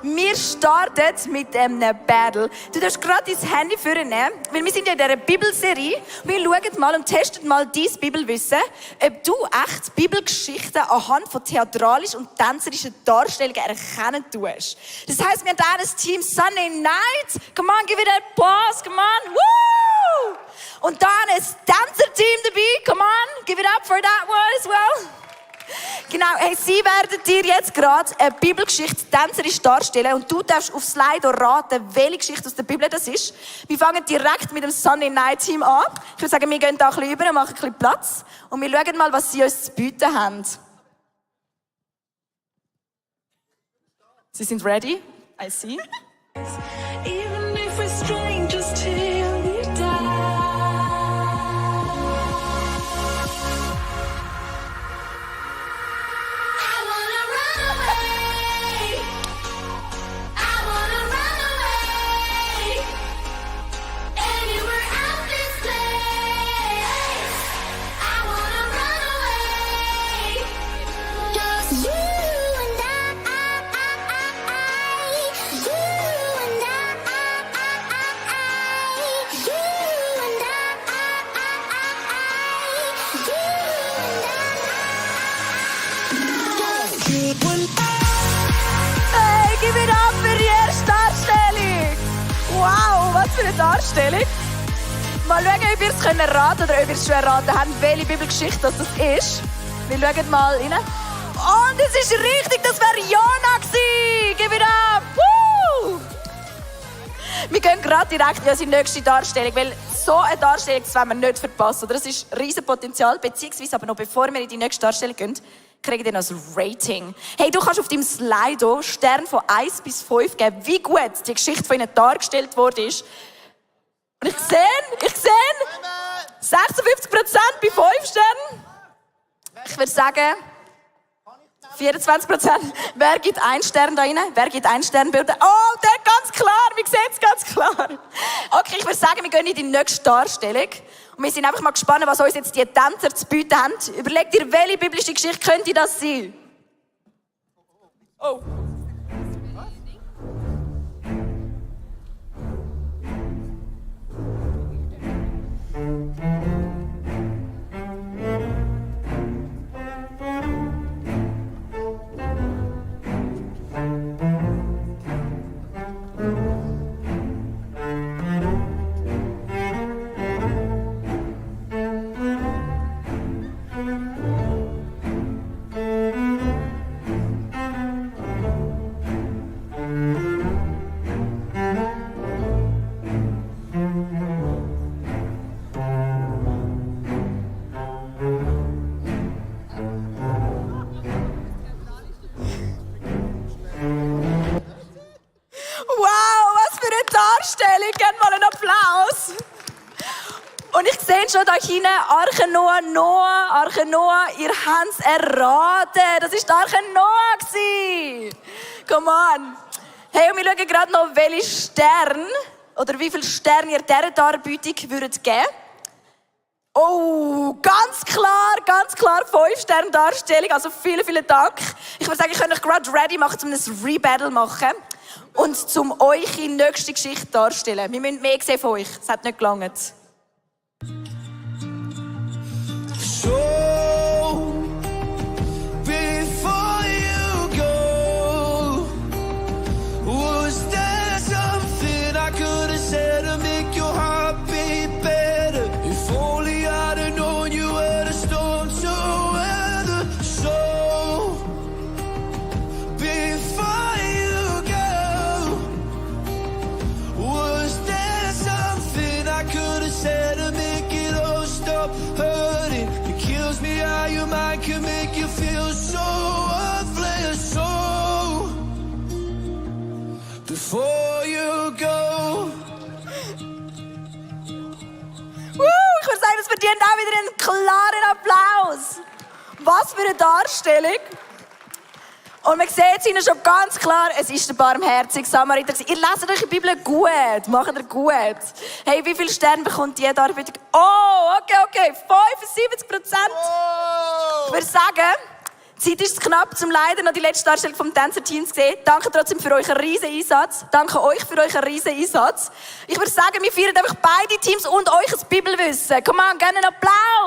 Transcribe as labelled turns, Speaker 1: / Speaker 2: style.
Speaker 1: Wir starten mit einem Battle. Du darfst gerade dein Handy vornehmen, weil wir sind ja in dieser Bibelserie. Wir schauen mal und testen mal dein Bibelwissen, ob du echt Bibelgeschichten anhand von theatralischen und tänzerischen Darstellungen erkennen tust. Das heisst, wir haben da ein Team Sunday Night. Come on, give it a pause. Come on. Woo! Und dann ein Tänzer-Team dabei. Come on, give it up for that one as well. Genau, hey, sie werden dir jetzt gerade eine Bibelgeschichte tänzerisch darstellen und du darfst auf Slido raten, welche Geschichte aus der Bibel das ist. Wir fangen direkt mit dem Sunday Night Team an. Ich würde sagen, wir gehen da ein bisschen über und machen ein bisschen Platz und wir schauen mal, was sie uns zu bieten haben. Sie sind ready? I see.
Speaker 2: Even if we're strangers till we die. I wanna run away. I wanna run away. Anywhere out this place. I wanna run away. Just you and you and
Speaker 1: Hey, gib it up für die erste Darstellung. Wow, was für eine Darstellung. Mal schauen, ob ihr es raten könnt oder ob ihr es schon erraten habt, welche Bibelgeschichte das ist. Wir schauen mal rein. Und es ist richtig, das wäre Jona gewesen. Gib it up. Woo! Wir gehen gerade direkt in unsere nächste Darstellung, weil so eine Darstellung das wollen wir nicht verpassen. Das ist riesen Potenzial, beziehungsweise aber noch bevor wir in die nächste Darstellung gehen, kriegt ihr noch ein Rating. Hey, du kannst auf deinem Slido Stern von 1 bis 5 geben, wie gut die Geschichte von ihnen dargestellt worden ist. Und ich sehe 56% bei 5 Sternen. Ich würde sagen 24%. Wer gibt 1 Stern da rein? Wer gibt 1 Stern? Oh, der ganz klar. Wir sehen es ganz klar. Okay, ich würde sagen, wir gehen in die nächste Darstellung. Und wir sind einfach mal gespannt, was uns jetzt die Tänzer zu bieten haben. Überlegt ihr, welche biblische Geschichte könnte das sein? Oh. Darstellung, gerne mal einen Applaus. Und ich sehe schon da hinten, Arche Noah, ihr habt es erraten. Das war die Arche Noah. Come on. Hey, und wir schauen gerade noch, welche Sterne oder wie viele Sterne ihr dieser Darbietung würdet geben. Oh, ganz klar 5 Sterne Darstellung. Also vielen Dank. Ich würde sagen, ich könnte euch gerade ready machen, um ein Rebattle machen. Und zum euch die nächste Geschichte darstellen. Wir müssen mehr sehen von euch. Es hat nicht gelangt.
Speaker 3: So, before you go, was there something I could have said to make your heart beat better? If only I'd have known you were the storm to weather. So, before you go, was there something I could have said to make it all stop hurting? It kills me how your mind can make you feel so worthless. So, before you go.
Speaker 1: Ich würde sagen, das verdient auch wieder einen klaren Applaus. Was für eine Darstellung. Und man sieht es ihnen schon ganz klar, es ist der barmherzige Samariter. Ihr leset euch die Bibel gut, macht ihr gut. Hey, wie viele Sterne bekommt die Darbietung? Oh, okay, 75%. Ich würde sagen, Die Zeit ist knapp, zum leider noch die letzte Darstellung vom Tänzerteam zu sehen. Danke trotzdem für euren riesen Einsatz. Danke euch für euren riesen Einsatz. Ich würde sagen, wir feiern einfach beide Teams und euch das Bibelwissen. Komm on, gerne einen Applaus!